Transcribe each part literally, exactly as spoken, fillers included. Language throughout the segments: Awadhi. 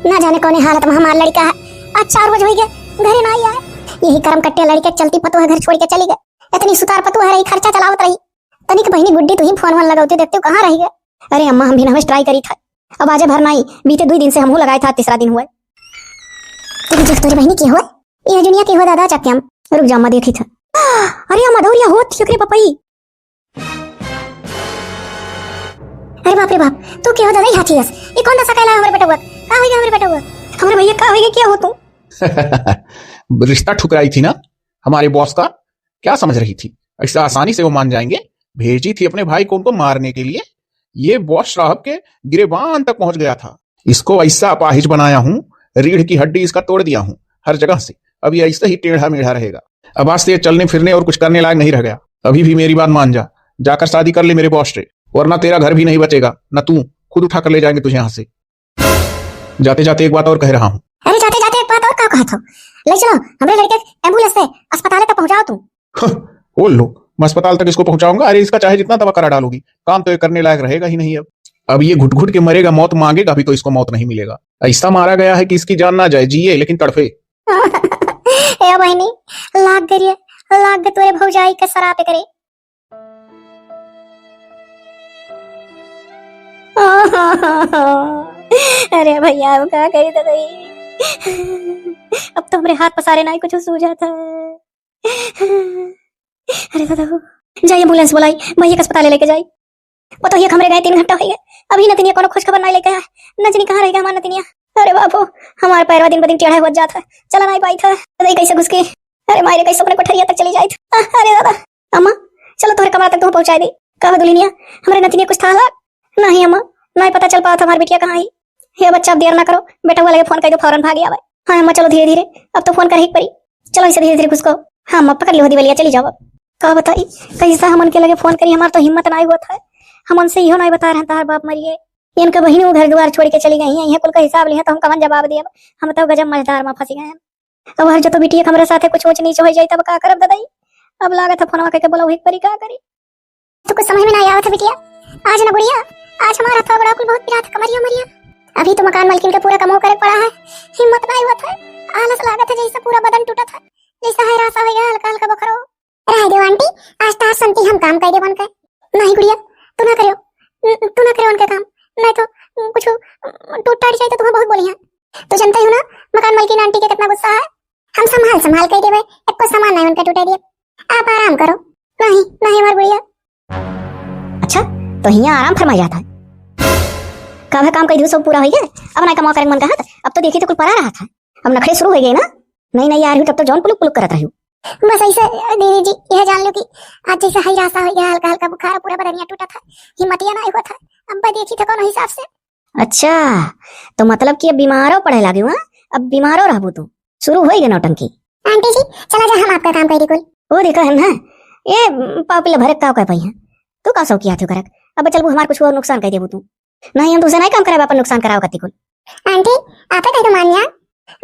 ना जाने कौने हालत में हमार लड़िका है। आज चार बज होई गए, घरे ना आई है। यही करम कट्टे लड़िका के चलती पतोह घर छोड़ के चली गए। इतनी सुतार पतोह रही, खर्चा चलावत रही। तनिक बहिनी गुड्डी, तू ही फोन वोन लगौते देखते हो, कहाँ रह गए? अरे अम्मा, हम भी नवेश ट्राई करी था। अब आजे भर नाई, बीते दुई दिन से हमहू लगाए था, तीसरा दिन हुआ। तेरी जो तोरी बहिनी के हो, ये जुनिया के हो दादा, चक्के हम। रुक जा अम्मा, देखी था। अरे अम्मा, दौरिया होत थी ओकरे पपई। अरे बाप रे बाप, तू के हो दादा, ई हाथी हस? ई कौन दशा कैला हमरे बेटवा? का होइगा हमरे बेटवा? हमरे भैया का होइगा, क्या हो तू? रिश्ता ठुकराई थी ना हमारे बॉस का, क्या समझ रही थी ऐसा आसानी से वो मान जाएंगे? भेजी थी अपने भाई को उनको मारने के लिए। ये बॉस साहब के गिरेबान तक पहुंच गया था। इसको ऐसा अपाहिज बनाया हूँ, रीढ़ की हड्डी इसका तोड़ दिया हूँ हर जगह से। अब ये ऐसे ही टेढ़ा मेढ़ा रहेगा। अब आज से ये चलने फिरने और कुछ करने लायक नहीं रह गया। अभी भी मेरी बात मान जा, जाकर शादी कर ले मेरे बॉस से, वरना तेरा घर भी नहीं बचेगा, ना तू, खुद उठा कर ले जाएंगे तुझे यहाँ से। जाते जाते एक बात और कह रहा हूँ। अरे जाते जाते एक बात और का कहत हो? ले चलो हमरे लड़के के एम्बुलेंस से अस्पताल तक पहुँचाओ तू। हं, बोल लो, मैं अस्पताल तक इसको पहुँचाऊंगा? अरे इसका चाहे जितना दवा करा डालोगी, काम तो ये करने लायक रहेगा ही नहीं। अब अब ये घुट घुट के मरेगा, मौत मांगेगा भी तो इसको मौत नहीं मिलेगा। ऐसा मारा गया है कि इसकी जान ना जाए, जिए लेकिन तड़फे। ए बहिनी, लाग गे रे, लाग गे तोरे भौजाई के सराप करे। अरे भैया, अब का करी दादा? अब तो हमरे हाथ पसारे नाई कुछ सूझा था। अरे दादा हो, जाई एम्बुलेंस बुलाई, भैया के अस्पताल लेके जाई। पतोहिया के हमरे गए तीन घंटा होइगे, अभी नतिनिया कोनो खोज खबर नाई लेके आए। नजनी कहाँ रह गया हमार नतिनिया? अरे बाप हो, हमार पैरवा दिन ब दिन टेढ़ा होत जात है, चला नाई पाई था। दादा कैसे घुस के, अरे मारे कैसे अपने कोठरिया तक चली जाई था। अरे दादा, अम्मा, चलो तोहरे कमरा तक तुहू पहुँचाई दी। का हो दुल्हनिया, हमरे नतिनिया कुछ था हला? नहीं अम्मा, नाई पता चल पावत हमार बिटिया कहाँ है। हे बच्चा, अब देर ना करो, बेटवा लगे फोन कर दो, फौरन भाग आवे। हाँ अम्मा, चलो धीरे धीरे, अब तो फोन करे ही पड़ी। चलो इसे धीरे धीरे घुसको। हाँ अम्मा, पकड़ लियो दिवलिया, चली जाओ अब। का बताई, कैसा हमन के लगे फोन करी, हमार तो हिम्मत नाई होत है। हमन से इहो नाई बता रहन तहार बाप मरिए। इनका बहिनी वो घर दुआर छोड़ के चली गई है, इहे कुल का हिसाब लिहे तो हम कवन जवाब दिए? हम तो गजब मझधार में फंसी गए हैं। अब हर जो तो बिटिया के हमरे साथे कुछ ऊंच नीच हो जाई तब का करब ददाई? अब लागत है फोनवा करके बोला वही परी का करी। तो कुछ समझ में ना आवत है बिटिया। आज ना गुड़िया, आज हमारा हथवा गोड़ा कुल बहुत पिरात है, कमरिया मरिया। अभी तो मकान मालकिन के पूरा कमो करे पड़ा है, हिम्मत ना आवत है, आलस लागत है जैसे पूरा बदन टूटत है, जैसे है रासा हो गया हल्का हल्का बोखरो। रह दो आंटी, आज तार संती हम काम कर दे बन के। नहीं गुड़िया, तू ना करियो, न-, तू ना करियो उनके काम, नहीं तो कुछ टूट टाट जाए तो तुम्हें बहुत बोली है। तो जानते हो ना मकान मालकिन आंटी के कितना गुस्सा है। हम संभाल संभाल के देवे, एको सामान नहीं उनका टूटे दिए। आप आराम करो। नहीं, नहीं हमार गुड़िया। अच्छा, तो हियाँ आराम फरमाई जात है। कब है काम कई दियो सब पूरा होई गए? अब नहीं कमाओ करे मन कहत, अब तो देखी तो कुल परा रहत है। अब नखरे शुरू हो गए ना? नहीं, नहीं यार, तब तो जौन पुलुक पुलुक करत रही। बस ऐसे दीदी जी, यह जान लो कि आज जैसे हाई रासा हो गया, हल्का हल्का बुखार, पूरा बदनिया टूटा था, हिम्मतिया ना हुआ था। अब देखी था कौन हिसाब से। अच्छा, तो मतलब कि अब बीमारो पड़े लागे हुआ, अब बीमारो रहबू तू, शुरू हो गए नौटंकी। आंटी जी, चला जा, हम आपका काम कर दी कुल। ओ देखा है ना, ये पापिला भरक का कह पाई है, तू का शौकी हाथी करक, अब चलबू हमार कुछ और नुकसान कर देबू तू। नहीं, हम तुमसे नहीं काम करावे, अपन नुकसान करावे कत्ती कुल। आंटी, आप कह दो मान जा।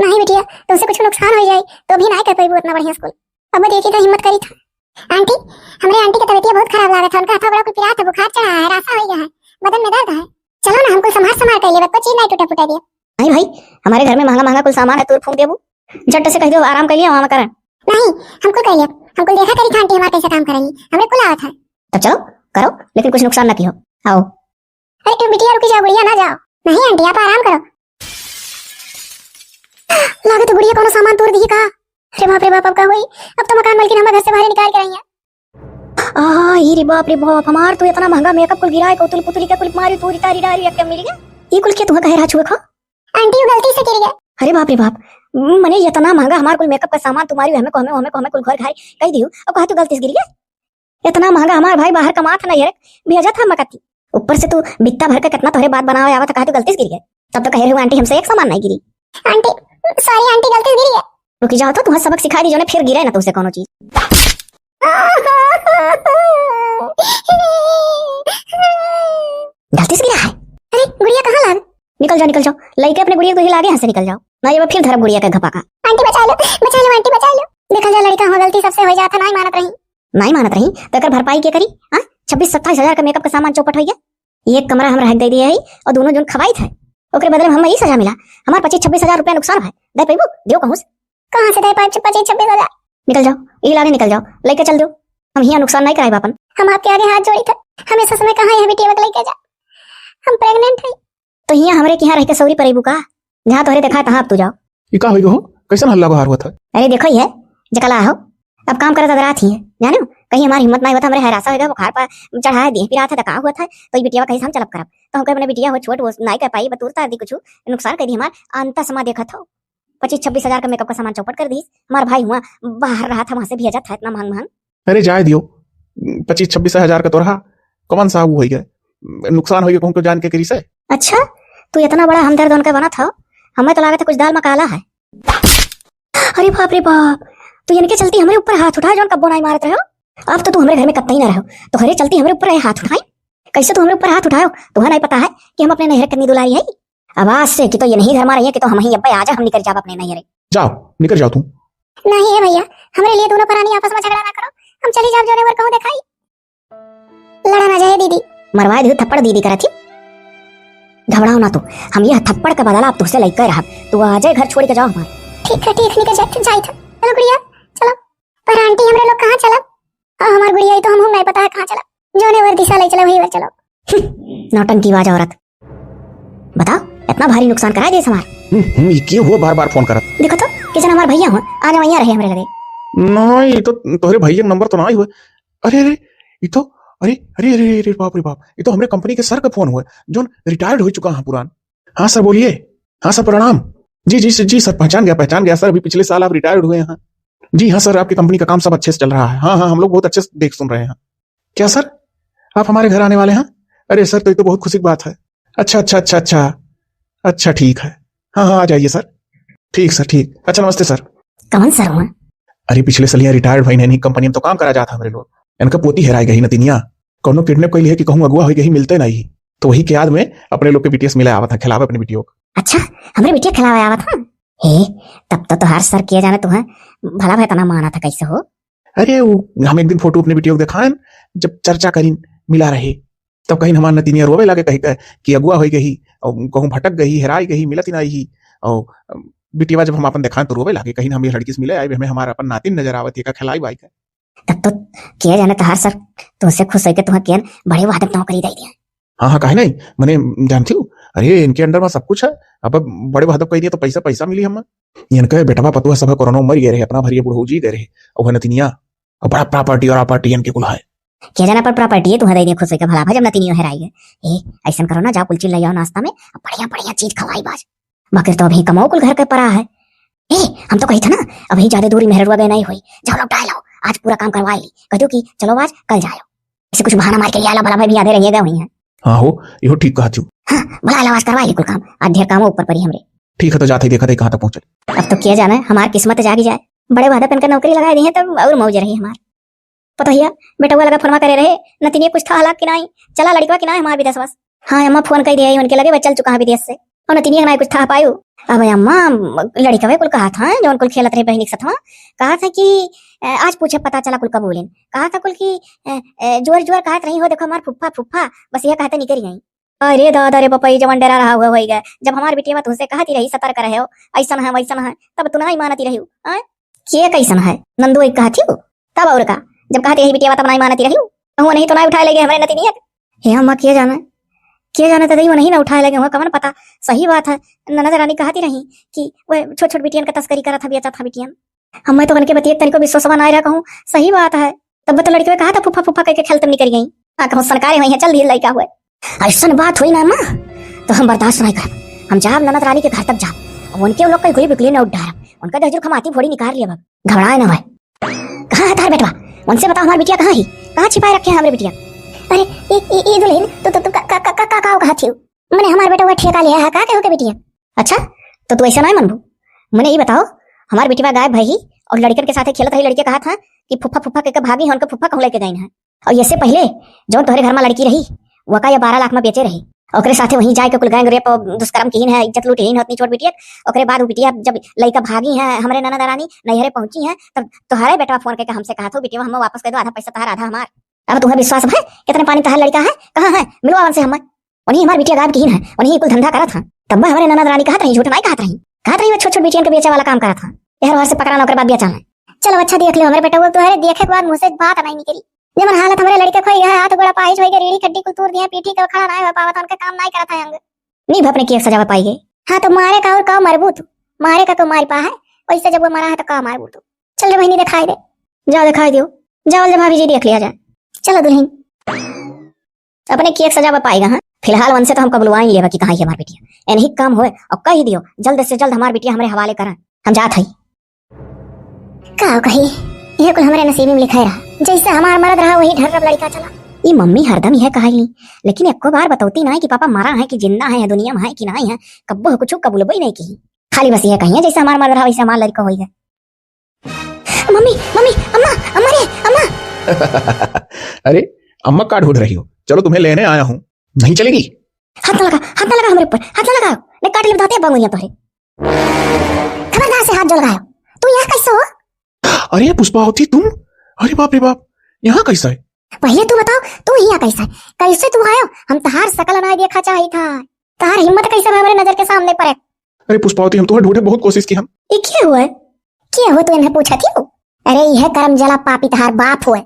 नहीं बिटिया, तुमसे कुछ नुकसान हो जाए तो भी नहीं कर पाई उतना बढ़िया स्कूल। अब देखी तो हिम्मत करी था। आंटी, हमरे आंटी के तबीयत बहुत खराब लागत है, उनका हथवा बड़ा कुल पिरात है, बुखार चढ़ा है, रासा हो गया है, बदन में दर्द है। चलो ना, हम कुल संभार संभार कर लेबे, कोई चीज नहीं टूटे फूटे दिए। नहीं भाई, हमारे घर में महंगा महंगा कुल सामान है, तोड़ फूंक देबू। झट से कह दो आराम कर लिया वहाँ में करन। नहीं, हम कुल कर लिया, हम कुल देखा करी था आंटी हमारे कैसे काम करेंगी, हमरे कुल आवत है। तब चलो, करो, लेकिन कुछ नुकसान ना किहो। आओ। अरे बिटिया रुकी जाओ, गुड़िया ना जाओ। नहीं आंटी, आप आराम करो। लागत गुड़िया कोनो सामान तोड़ दी का? अरे बाप रे बाप, अब का होई? अब तो मकान मालकिन हमारे घर से बाहर निकाल के आई है। आ, ई रे बाप रे बाप, हमार तो इतना महंगा मेकअप कुल गिराए, कौतुल पुतुली के कुल मारी, तूरी तारी डारी, एक मिल गया। ई कुल के तुहा कहे रहा छुए खा? आंटी, वो गलती से गिर गया। अरे बाप रे बाप, मने इतना महंगा हमार कुल मेकअप का सामान तुम्हारी हमें को हमें हमें को हमें कुल घर घाई कह दियो, अब कहा तू गलती से गिर गया? इतना महंगा हमार भाई बाहर कमात है ना यार, भेजत है मकती। ऊपर से तू बित्ता भर के कितना तोहरे बात बनावे आवत है, कहा तू गलती से गिर गया? तब तो कहे रहे आंटी हमसे एक सामान नहीं गिरी। आंटी, सॉरी आंटी, गलती से गिर गया। रुकी जाओ तो तुम्हें सबक सिखा दी जो ने फिर गिरे ना तुमसे कोनो चीज। गलती से गिरा है। अरे गुड़िया कहाँ लाग? निकल जाओ, निकल जाओ, लइके अपने गुड़िया को ही लागे यहाँ से निकल जाओ, ना ये फिर धरब गुड़िया के घपा का। आंटी बचा लो, बचा लो आंटी, बचा लो। देखा जा लड़का, हाँ गलती सबसे हो जाता, नहीं मानत रही। नहीं मानत रही तो एकर भरपाई के करी? हाँ, छब्बीस सत्ताईस हजार का मेकअप का सामान चौपट हो गया। एक कमरा हम रह दे दिए है और दोनों जन खवाई था। ओकरे बदले में हमें ई सजा मिला। हमार पच्चीस छब्बीस हजार रुपया नुकसान है, दे पैबू? दियो कहूँ से। कहाँ से दे पाइब पच्चीस छब्बीस हजार? निकल जाओ, ई लाने निकल जाओ, लेके चल दो। हम हियाँ नुकसान नहीं कराइब आपन। हम आपके आगे हाथ जोड़ी थे, हमें ससुर में कहाँ यह बिटिया के लेके जा, हम प्रेग्नेंट है। तो हियाँ हमरे के यहाँ रह के सौरी परेबू का? जहाँ तोहरे देखा है तहाँ अब तू जाओ। ई का होई गो हो? कैसन हल्ला बहार हुआ था? अरे देखो ये, जकला हो, अब काम करत अदरात ही है, जाने हो? कहीं हमार हिम्मत नहीं होता, हमरे हरासा होगा, बुखार पर चढ़ाए देह पिरात है, तो का हुआ था? तो ये बिटिया कहीं से हम चलब करब? तो हमके अपने बिटिया हो छोट, वो नहीं कर पाई, बतूरता दी कुछ, नुकसान कर दी हमार। अंत समा देखत हो, पच्चीस छब्बीस हजार का मेकअप का सामान चौपट कर दी। हमार भाई हुआ बाहर रहा था, वहाँ से भेजा था इतना महंग महंग। अरे जाए दियो, पच्चीस छब्बीस हजार का तो रहा, कौन सा वो होई गए, नुकसान होई गए कहूँ के जान के करी से। अच्छा, तू इतना बड़ा हमदर्द उनके बनत हो, हमें तो लागत है कुछ दाल में काला है। अरे बाप रे बाप, तू इनके चलती हमरे ऊपर हाथ उठाए, जौन कब्बो नाई मारत रहो। अब तो तू हमरे घर में कत्तई ना रहो, तोहरे चलती हमरे ऊपर ये हाथ उठाए। कैसे तू हमरे ऊपर हाथ उठायो? तुम्हें नहीं पता है कि हम अपने नैहर कितनी दुलारी है? अब आज से कि तो ये नहीं घर में रहिए कि तो हम ही अब्बे आ जा, हम निकल जाब अपने नैहर। जाओ, निकल जाओ तुम। नहीं है भैया, हमरे लिए दोनों परानी आपस में झगड़ा ना करो, हम चली जाब जोने वर कहूँ दिखाई। लड़ा ना जाए दीदी। मरवाए दे थप्पड़ दीदी करत ही। घबराओ ना तू, हम यह थप्पड़ का बदला अब तुझसे लेकर रहब। तू आ जाए घर छोड़ के जाओ हमारे। ठीक है, ठीक, निकल जाए, जाए था। चलो गुड़िया, चलो। पर आंटी, हमरे लोग कहाँ चलब? और हमार गुड़िया ही तो हम नहीं पता है कहाँ चलब। जोने वर दिशा ले चलो, वही वर चलो। नौटंकीबाज औरत। बताओ, इतना भारी नुकसान कराए देस हमार। हम्म, हम्म, ये के हुआ बार-बार फोन करत? देखो तो, किसन हमार भैया हुआ, आज वहीं रहे हमरे लगे। नहीं, ये तो तोहरे भैया के नंबर तो ना ही हुआ। अरे, अरे, ये तो, अरे, अरे, अरे, अरे, बाप रे बाप, ये तो हमरे कंपनी के सर का फोन हुआ, जो रिटायर्ड हो चुका है पुरान। हाँ सर, बोलिए। हाँ सर, प्रणाम। जी, जी, जी सर, पहचान गया, पहचान गया सर, अभी पिछले साल आप रिटायर्ड हुए हैं। जी हाँ सर, आपकी कंपनी का काम सब अच्छे से चल रहा है। हाँ, हाँ, हम लोग बहुत अच्छे से देख सुन रहे हैं। क्या सर, आप हमारे घर आने वाले हैं? अरे सर, तो ये तो बहुत खुशी की बात है। अच्छा, अच्छा, अच्छा, अच्छा, अच्छा, ठीक है। हाँ, हाँ, आ जाइए सर। ठीक सर, ठीक। अच्छा, नमस्ते सर। कौन सर हुआ? अरे, पिछले सलिया रिटायर्ड भई, इन्हीं कंपनी में तो काम करा जात है हमरे लोग। इनका पोती हेराई गई नतिनिया, कौनो किडनैप कैली है कि कहूँ अगुआ हो गई, मिलते नहीं। तो वही के याद में अपने लोग के बिटिया से मिले आवत है, खिलावे अपने बिटियों को। अच्छा, हमरे बिटिया खिलावे आवत है? हे, तब तो तोहार सर किया जाने तुम्हें भला भाई तना माना था कैसे हो? अरे, वो हम एक दिन फोटो अपने बिटियों को दिखाएन, जब चर्चा करीन, मिला रहे, तब कहीं हमार नतिनिया रोवे लागे, कही कहे कि अगुआ हो गई और कहूँ भटक गई, हेराई गई, मिलत ही नहीं ही। और बिटिया जब हम अपन दिखाएन तो रोवे लागे, कहीं हम ये लड़की से मिले आए, हमें हमारा अपन नातिन नजर आवत है, का खिलाई बाई का। तब तो किया जाने तोहार सर तुमसे खुश होके तुम्हें किया बड़े वादे नौकरी दे दिया। हाँ, हाँ, काहे नहीं? मने जानती हूँ, अरे, इनके under में सब कुछ है। अब बड़े वादे कह दिया तो पैसा, पैसा मिली हमें। इनके बेटवा पतुआ सब कोरोना मर गए रहे, अपना भरिया बुढ़ऊ जी गए रहे। और वह नतिनिया, और बड़ा प्रॉपर्टी और प्रॉपर्टी इनके कुल है। क्या जाना पर प्रॉपर्टी है तुम्हें दे दिया खुश होके भला भाई, जब नतिनिया हेराई है। ए, ऐसा करो ना, जाओ कुल चीज ले आओ नाश्ता में, बढ़िया बढ़िया चीज खवाई बाज। बाकी तो अभी कमाओ कुल घर के परा है। ए, हम तो कही था ना, अभी ज्यादा दूरी मेहररुआ गए नहीं हुई, जाओ लौटा लो, आज पूरा काम करवा ली, कह दो कि चलो आज, कल जाओ। ऐसे कुछ बहाना मार के लिया ला, भला भाई भी आधे रहिएगा वहीं है। हाँ हो, यो ठीक कहा थी। हाँ, भला लो आज करवा ली कुल काम, आज ढेर काम ऊपर परी हमरे। ठीक है, तो जाते ही देखा थे कहाँ तक पहुँचे। अब तो किया जाना है, हमार किस्मत जागी जाए, बड़े वादा पेन का नौकरी लगा दी है तब और मौज रही हमार। पतोहिया, बेटवा लगा फोनवा करे रहे, नतिनिया कुछ था हालात कि नाई, चला लड़कवा कि नाई हमार विदेशवा से। हाँ अम्मा, फोन कर दिया है उनके लगे, वह चल चुका है विदेश से। और नतिनिया नाई कुछ था पायु। अब अम्मा, लड़कवे कुल कहा था, जौन कुल खेलत रहे बहनी के सथवा, कहा था कि, अ, आज पूछे पता चला कुल कबूलिन। कहा था कुल कि, अ, अ, जोर जोर कहत रही हो, देखो हमार फुफ्फा, फुफ्फा, बस यह कहते निकल गई। अरे दादा रे पपई, जवन डरा रहा हुआ होई गए। जब हमार बिटिया तुमसे कहती रही, सतर्क रहे हो, ऐसन है, वैसन है, तब तू नाई मानती रही हो, आय? के कैसन है? नंदू एक कहती हो, तब और का? जब कहती रही बिटिया तब नाई मानती रही हो, कहूँ नहीं तो नाई उठाए लगे हमरे नतिनिया के। हे अम्मा, के जाने, के जाने तो दई वो नहीं ना उठाए लगे हुआ, कवन पता। सही बात है, ननद रानी कहती रही कि वह छोट छोट बिटियन का तस्करी करत है, बेचत है बिटियन। हमें तो उनके बतिये तनिको विश्वासवा नाई रहा कहूँ, सही बात है। तब तो लड़के कहा था फूफा फूफा करके खेलत निकल गई। आ कहूँ सनकारे हुई है, चल दिए लड़का हुए। ऐसन बात हुई ना माँ, तो हम बर्दाश्त नहीं करब। हम जाब ननद रानी के घर तक जाब। अब उनके लोग कहीं गुली बिगली न उठ डारब। उनका दहजुर खमाती फोड़ी निकाल लिया अब। घबराए ना भाई। कहाँ है तार बेटवा? उनसे बताओ हमार बिटिया कहाँ है? कहाँ छिपाए रखे हैं हमरे बिटिया? अरे, ई, ई, ई दुल्हन, तू, तू, तू का, का, का, का, का, का कहा थी? मने हमार बेटवा ठेका लिया है का, केहू के बिटिया? अच्छा, तो तू ऐसा नहीं मनबू? मने ई बताओ, हमार बिटिया गायब भई ही और लड़कन के साथे खेलत रही, लड़के कहा था कि फुफ्फा, फुफ्फा के, के भागी है, उनका फुफ्फा कहूँ लेके गई है। और इससे पहले जौन तोहरे घर में लड़की रही, वका ये बारह लाख में बेचे रही। ओकरे साथे वहीं जाए के कुल गैंग रेप और दुष्कर्म किहिन है, इज्जत लूटिन है उतनी छोट बिटिया। ओकरे बाद वो बिटिया जब लइका भागी है, हमरे ननद रानी नैहरे पहुंची है, तब तोहरे बेटवा फोन करके हमसे कहा था, "बिटिया, हमें वापस कर दो, आधा पैसा तहार, आधा हमार।" अब तुम्हें विश्वास है? कितने पानी तहार लड़का है, कहाँ है? मिलवा उनसे हमें। उन्हीं हमार बिटिया गायब किहिन है, उन्हीं कुल धंधा करत हैं। तब हमरे ननद रानी कहत रही, झूठ नाई कहत रही, कहत रही वो छोट छोट बिटियन के बेचे वाला काम करत हैं। एहर ओहर से पकड़ा ना, ओकरे बाद बेचा ना। चलो अच्छा देख लियो हमरे बेटवा, तोहरे देखे के बाद मुँह से बात नाई निकली। जवन हालत हमरे लड़के खोई है, हाथ गोड़ा पाहिज होई गए, रीढ़ी हड्डी कुल तूर दिया, पीठी के खड़ा नाई हो पावत, उनके काम नाई करत है अंग। नी भपने की एक सजावा पाई गई। हाँ तो मारे का और का मरबू तू, मारे का को मारी पा है, वैसे जब वो मरा है तो का मारबू तू। चल रे बहिनी, दिखाई दे। जाओ, दिखाई दियो। जाओ, ले भाभी जी, देख लिया जाए। चलो दुल्हन। अपने केक सजावा पाएगा, हाँ? फिलहाल उनसे तो हम कबुलवाई लेबा कि कहाँ है हमार बिटिया। एनही काम होए और कही दियो, जल्द से जल्द हमार बिटिया हमरे हवाले करा। हम जात हई। का कही, ये कुल हमरे नसीबी में लिखा रहा। जैसे हमार मरद रहा, वही ढर्रब लड़का चला। ई मम्मी हरदम यह कहा ही, लेकिन एको बार बतौती ना है कि पापा मरा है कि जिंदा है, दुनिया में है कि नहीं है। कब्बो कुछ कबुलबो ही नहीं की। खाली बस यह कही है, जैसे हमार मरद रहा, वैसे हमार लड़का होई है। मम्मी, मम्मी, अम्मा, अम्मा रे, अम्मा। अरे, अम्मा का ढूंढ रही हो? चलो, तुम्हें लेने आया हूँ। नहीं चलेगी? हाथ ना लगा, हाथ ना लगा हमरे ऊपर, हाथ ना लगा। मैं काट ले बताते हैं बांगुरिया तोहरे। खबरदार से हाथ जो लगायो। तू यहाँ कैसे हो? अरे पुष्पावती, तुम? अरे बाप रे बाप, यहाँ कैसा है? पहले तू बताओ, तू यहाँ कैसा है? कैसे तू आयो? हम तहार शकल ना देखा चाहित है। तहार हिम्मत कैसे भा हमरे नजर के सामने परे? अरे पुष्पावती, हम तोहर ढूंढे बहुत कोशिश की हम। ई के हुए? के हो तू इन्हें पूछत ही हो? अरे यह करम जला पापी तहार बाप हुए।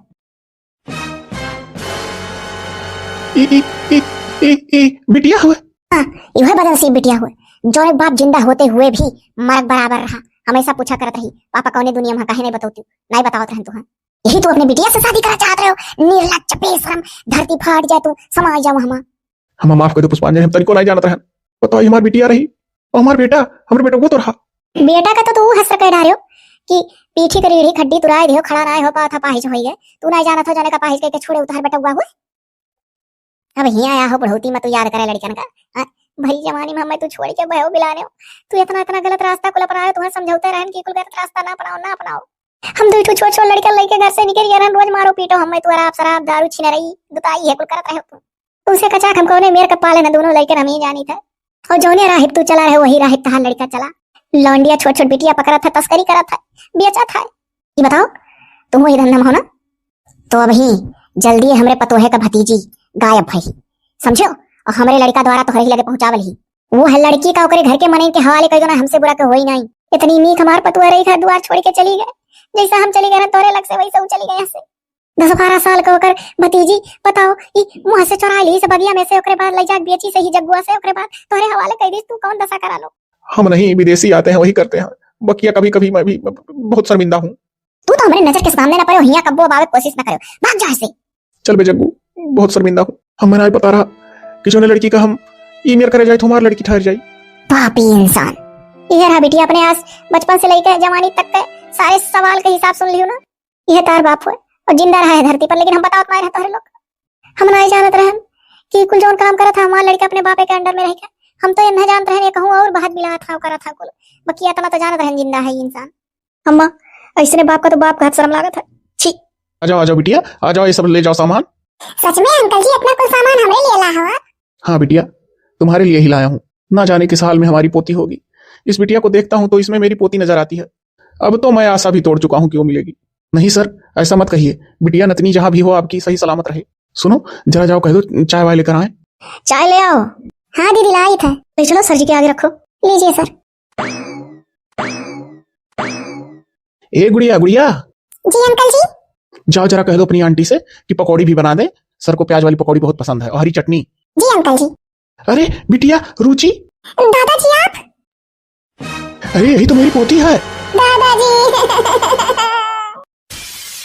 ई, ई, ई, ई, ई बिटिया हुए? हाँ, इहे बदनसीब बिटिया हुए। जौन एक बाप जिंदा होते हुए भी मरक बराबर रहा। हमेशा पूछा करत रही, "पापा कौने दुनिया में काहे नहीं बतौती?" नहीं बतावत रहन तुहा। यही तू अपने बिटिया से शादी करा चाहत रहे हो। निर्लज्ज, बेशरम, धरती फाट जाए तू, समाज जाओ हमा। हमा माफ कर दो पुष्पांजलि, हम तनिको नहीं जानत रहन। बताओ, ये हमार बिटिया रही और हमार बेटा, हमरे बेटा वो तो रहा। बेटा का तो तू हसर कह डारे हो कि पीठी के रीढ़ी खड्डी तुराए दियो, खड़ा नाय हो पावत था, पाहिज होई गए। तू नाय जानत हो, जाने का पाहिज कह के छोड़े उतार बेटा हुआ हुए। अब हियाँ आया हो बुढ़ौती में तू याद करे लड़कन का। हाँ, भरी जवानी में हमें तू छोड़ के भयो बिलाने हो। तू इतना, इतना गलत रास्ता कुल अपनायो, तुम्हें समझौते रहन कि कुल गलत रास्ता ना अपनाओ, ना अपनाओ। हम दो ठो छोट, छोट लड़कन लेके घर से निकल गए रहन, रोज मारो पीटो हमें तू, अराब शराब, दारू, छिनरई, दुताई है कुल करत रहे हो तू। उसे कचाक हम कौने मेर का पाले न, दोनों लड़कन हम ही जानी था। और जौने राहिब तू चला रहे, वही राहिब तहार लड़का चला। लौंडिया छोट छोट बिटिया पकड़त है, तस्करी करत है, बेचत है। ये बताओ, तुम वही धंधा में हो ना? तो अबही जल्दी हमरे पतोहे का भतीजी गायब भई, समझो? और हमरे लड़का द्वारा तोहरे ही लगे पहुंचावल ही। वो है लड़की का ओकरे घर के मनई के हवाले कर दो ना, हमसे बुरा के होई नहीं। इतनी नीक हमार पतोह रही, घर द्वार छोड़ के चली गए, जैसा हम चली गए ना तोहरे लग से, वैसे वो चली गए यहाँ से। दस बारह साल का ओकर भतीजी, बताओ, ई मुँह से चोरा ली से बगिया में से, ओकरे बाद ले जाके बेची सही जगुआ से, ओकरे बाद तोहरे हवाले कर दी, तू कौन दशा करा लो? हम नहीं, विदेशी आते हैं, वही करते हैं। बकिया, कभी कभी मैं भी बहुत शर्मिंदा हूँ। तू तो हमरे नजर के सामने ना पड़े, हियाँ कब्बो अब आवे कोशिश ना करो, भाग जा यहाँ से। चल बे जग्गू, बहुत शर्मिंदा हूँ। हमें नहीं पता रहा कि जौने लड़की का हम ई मेर करे जाए तो हमार लड़की ठहर जाई। पापी इंसान। ये रहा बिटिया, अपने आस बचपन से लेके जवानी तक के सारे सवाल के हिसाब सुन लियो ना। यह तार बाप हुए और जिंदा रहा है धरती पर, लेकिन हम बतावत नाय रहे तोहरे लोग। हम नाय जानत रहन कि कुल जौन काम करत था हमार लड़का अपने बापे के under में रह के। हम तो ये ना जानत रहन ये कहूँ और बात मिला था, करत था कुल। बाकी इतना तो जानत रहन जिंदा है ये इंसान। अम्मा, ऐसने बाप का तो बाप का शर्म लागत है। छी। आ जाओ, आ जाओ बिटिया, आ जाओ, ये सब ले जाओ सामान। सच में अंकल जी, इतना कुल सामान हमरे लिए ला हवा? हाँ बिटिया, तुम्हारे लिए ही लाया हूँ। ना जाने किस हाल में हमारी पोती होगी। इस बिटिया को देखता हूँ तो इसमें मेरी पोती नजर आती है। अब तो मैं आशा भी तोड़ चुका हूँ कि वो मिलेगी। नहीं सर, ऐसा मत कहिए। बिटिया नतनी जहाँ भी हो, आपकी सही सलामत रहे। सुनो, जरा जाओ कह दो चाय वाय लेकर आए। चाय ले आओ। हाँ दीदी, लाई था। ले चलो सर जी के आगे रखो। लीजिए सर। ए गुड़िया, गुड़िया। जी अंकल जी। जाओ जरा कह दो अपनी आंटी से कि पकौड़ी भी बना दे, सर को प्याज वाली पकौड़ी बहुत पसंद है और हरी चटनी। जी अंकल जी। अरे बिटिया रुचि। दादाजी आप? अरे यही तो मेरी पोती है। दादाजी।